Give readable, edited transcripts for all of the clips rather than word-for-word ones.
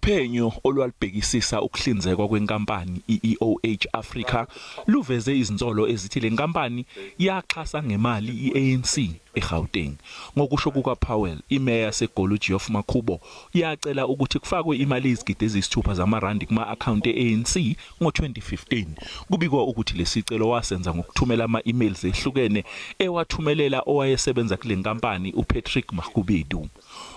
Uphenyo olwalubhekisisa ukuhlinzekwa kwenkampani i-EOH Africa luveze izinsolo ezithi le nkampani yaxhasa ngemali i-ANC eGauteng. Ngokusho kukaPowell, imeya yaseGoli uGeoff Makhubo yacela ukuthi kufakwe imali eyizigidi eziyisithupha zamarandi kuma-akhawunti e-ANC ngo-2015. Kubikwa ukuthi lesicelo wasenza ngokuthumela ama-emails ehlukene ewathumelela owayesebenza kule nkampani uPatrick Makhubedu.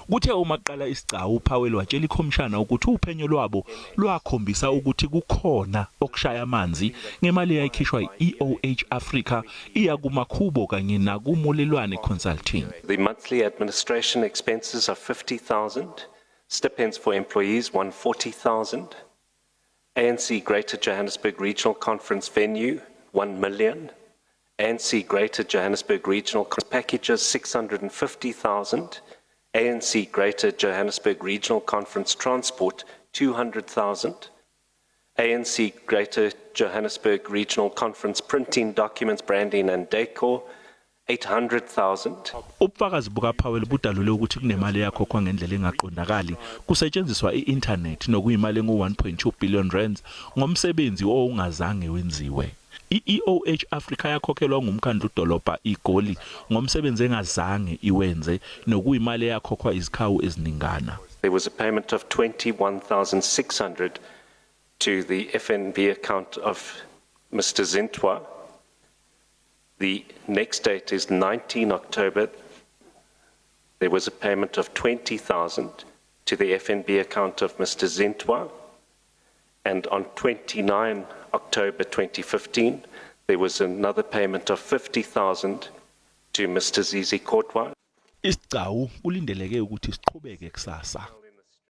Kuthe uma kuqala isigcawu uPowell watshela ikhomishana ukuthi uphenyo lwabo lwakhombisa ukuthi kukhona okushaya amanzi ngemali eyayikhishwa i-EOH Africa iya kuMakhubo kanye nakuMolelwane Consulting. The monthly administration expenses are 50,000, stipends for employees 140,000, ANC Greater Johannesburg Regional Conference venue 1 million, ANC Greater Johannesburg Regional packages 650,000, ANC Greater Johannesburg Regional Conference transport 200,000, ANC Greater Johannesburg Regional Conference printing documents, branding and decor 800,000. Ubufakazi bukaPowell budalule ukuthi kunemali eyakhokhwa ngendlela engaqondakali kusetshenziswa i-internet nokuyimali engu-1.2 billion rands ngomsebenzi owungazange wenziwe. I-EOH Africa yakhokhelwa ngumkhandlu dolobha iGoli ngomsebenzi engazange iwenze nokuyimali eyakhokhwa izikhawu eziningana. There was a payment of 21,600 to the FNB account of Mr. Zintwa. The next date is 19 October. There was a payment of 20,000 to the FNB account of Mr. Zintwa. And on 29 October 2015, there was another payment of 50,000 to Mr. Zizi Kodwa. Isigcawu kulindeleke ukuthi siqhubeke kusasa.